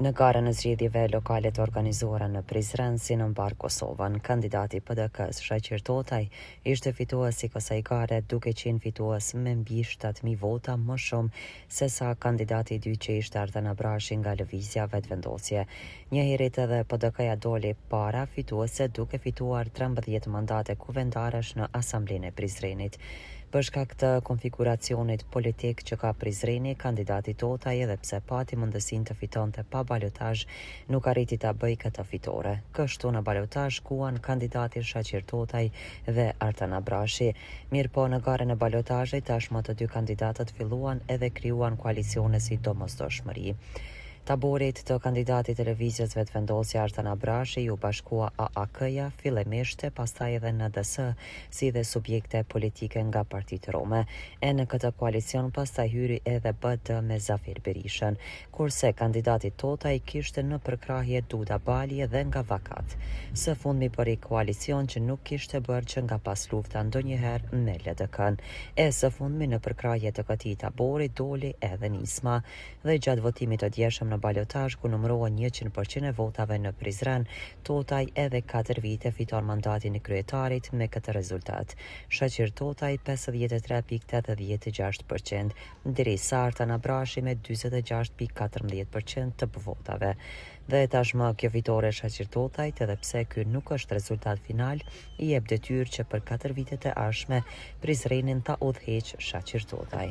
Në garën e zgjedhjeve lokale të organizuara në Prizren si në mbarë Kosovën, kandidati i PDK-së, Shaqir Totaj, ishte fitues i kësaj gare, duke qenë fitues me mbi 7000 vota më shumë sesa kandidati i dytë që ishte Artan Abrashi nga Lëvizja Vetëvendosje. Njëherit edhe PDK-ja doli para fituese duke fituar 13 mandate kuvendarësh në Asamblenë e Prizrenit. Për shkak të konfiguracionit politik që ka Prizreni, kandidati Totaj edhe pse pati mundësinë të fitonte pa balotazh, nuk arriti ta bëjë këtë fitore. Kështu në balotazh shkuan kandidati Shaqir Totaj dhe Artan Abrashi. Mirëpo në garën e balotazhit tashmë të dy kandidatët filluan edhe krijuan koalicione si domosdoshmëri. Taborit të kandidatit të Lëvizjes Vetëvendosje Artan Abrashi iu bashkua AAK-ja fillimisht e pastaj edhe NDS, si dhe subjekte politike nga partitë rome. E në këtë koalicion pastaj hyri edhe BD me Zafir Berishën. Kurse kandidati Totaj kishte në përkrahje Duda Balje dhe nga Vakat. Së fundmi bëri koalicion që nuk kishte bërë që nga paslufta ndonjëherë me LDK-në. E së fundmi në përkrahje të këtij tabori doli edhe Nisma. Dhe gjatë votimit të djeshëm në balotazh ku numërohen 100% e votave në Prizren, Totaj edhe 4 vite fiton mandatin e kryetarit me këtë rezultat. Shaqir Totaj 53.86%, derisa Artan Abrashi me 46.14% të votave. Dhe tashmë kjo fitore e Shaqir Totajt, edhe pse ky nuk është rezultat final, i jep detyrë që për 4 vitet e ardhshme Prizrenin ta udhëheq Shaqir Totaj.